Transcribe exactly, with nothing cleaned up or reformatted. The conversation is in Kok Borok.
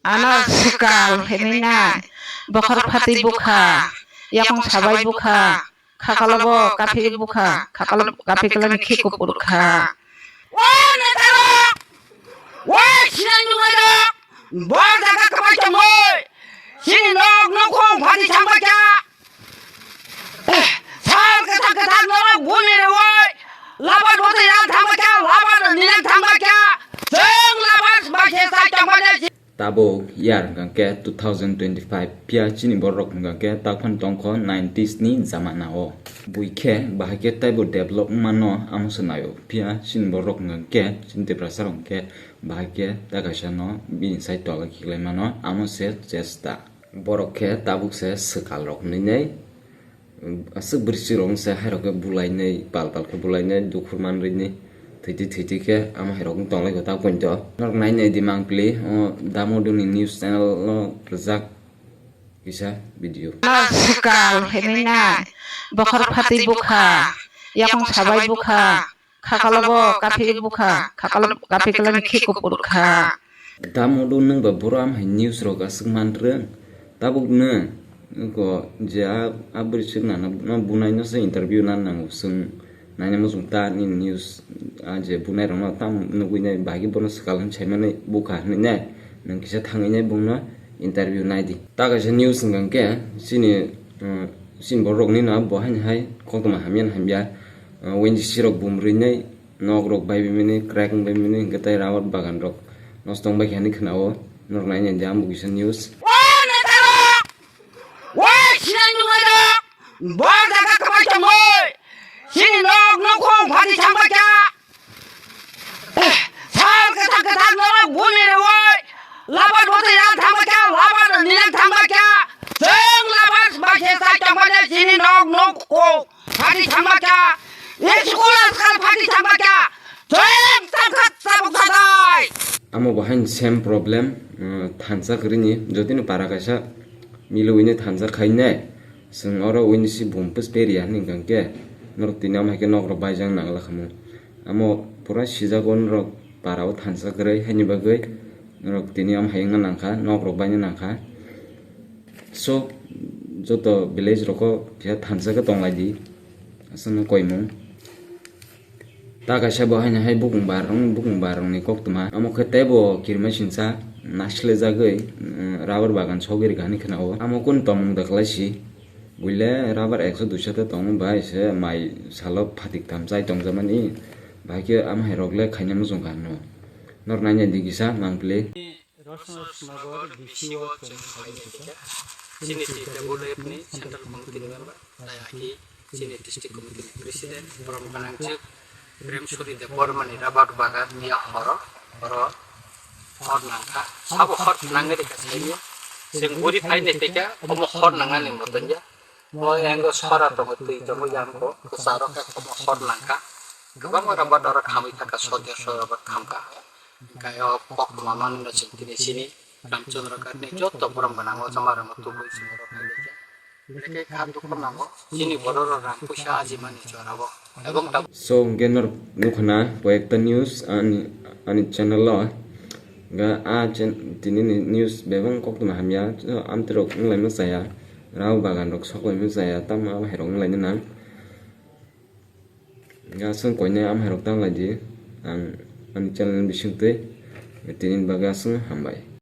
Ano swkal hinwi nai, bokhor phatwi bukha, yakung sabai bukha, khakalo bo kaphik bukha, khakalo kaphik lani khi kupur kha. O netarok, o sinai nungairok, bo jaga kwbai tongwi, chini nok nokhong phati thangbai kha. Sal kwthar kwthar norok buni rwi, labar bwtwi yang thangbai kha, labar ninang thangbai kha, chwng labar bai se sai tongmani. Tabuk year hwnkha khe two thousand twenty-five, phiya chini borok hwnkha khe takhon tongkho nineties ni jamana o. Bui khe bahai khe taibo develop wngmano amo se naio, phiya chini borok hwnkha khe chini Tiprasa rok hwnkhe bahai khe ta kaisa no bini side tola khiklai mano amo se chesta. Borok khe tabuk se swkal rok hinwi nai, aswk bwrwi rok se hai rok khe bulai nai, pal pal khe bulai nai, dukhur manrwi ni thwitwi thwitwi khe amo hai rok wng tong lai kho ta poito. Norok nai nai di mangpili o Damodu ni news channel o rwjak kisa video. Ano swkal hinwi nai, bokhor phatwi bukha, yakung sabai bukha, khakalo bo kaphik bukha, khakalo kaphik lani khi kupur kha. Damodu nwng ba boro am hai news rok aswk man rwng. Tabuk nwng ko je a, a bwrwi swk nana no bunai no se interview nan nango, swng naina muchung ta ni news a je bunai rok no tam nugui nai bahai bono swkal hin sai mani bukha hinwi nai nwng kisa thangwi nai bung no interview nai di. Ta kaisa news hwnkha khe chini, uh, chini borok ni no bo haini hai koktwma hamya hamya. Wenji sirok bumrwi nai nok rok bai bimini crack wng bai bimini hwnkhe tei rubber bagan rok nosto wng bai kha hinwi khwnao. Norok nai nai di ang bo kisa news. O netarok, o sinai nungairok, bo jaga kwbai tongwi, chini nok nokhong phati thangbai kha. Sal kwthar kwthar norok buni rwi, labar bwtwi yang thangbai kha, labar ninang thangbai kha, chwng labar bai se sai tongmani chini nok nokhong. Phati thangma kha, school askal phati thangma kha, chwng tabuk tabuk sadai. Amo bo hain same problem, uh, thansa kwrwini, jotino para kaisa milwini thansa khainai, chwng oro wini si bum pes peria hinwi hwnkha khe, norok tini amo hai khe nok rok baijak nangla khamu. Amo pura sijago norok para o thansa kwrwi, haini bagwi norok tini amo hai wngna nangkha, nok rok baina nangkha. So, joto village roko phiya thansa khe tonglai di, aswkno koimung. Ta kaisa bo haino hai bukung bar rok, bukung bar rokni koktwma. Amo khe teibo kirima sinsa nasilejagwi, mm, rubber bagan sogwi rwkha hinwi khwnao. Amo kunu tongmung da kwlai si? Buile rubber ekso duiso ta tongo, bai se mai salo phatik tham chai tongjakmani. Bahai khe amo hai rok le khaina muchung kha hinwi. Norok naina di kisa mangpili. Rosnagar D C o chwng phaikha. Chini T W F ni Central Committee ni member, tei aki chini District Committee ni President, borom gwnang chwk Prem Suri Debbarma ni rubber bagan ni horo, horo hor nangkha. Sabo hor nangwi rikha saimya. Chwng buri phainai tei kha, omo hor nangnani motonja. O yango sora tongo, twi tongo yango, kwcharo khe omo hor nangkha. Kwbangma rubber oro khamwi thangkha, sodya sora rubber khamkha. Hwnkhe o koktwma manwino chwng tini chini Ramchandra Ghat ni joto borom gwnang o chama rwma tubui chwng oro phailaikha. Hwnkhe kha dukhu nango chini borok rok rang puisa ajimani jorao. Ebong tabuk. So, hwnkhe norok nukhana koyekta news ani, ani channel o. Hwnkhe a chen-, tini ni news bebak koktwma hamya, so, amtwrok wnglaima chaya, rubber bagan rok soklaima chaya, tamo abo hai rok wnglaina nang. Hwnkhe aswk koinai amo hai rok tanglai di, ang ani channel ni bisingtwi tini ni bagwi aswk hambai.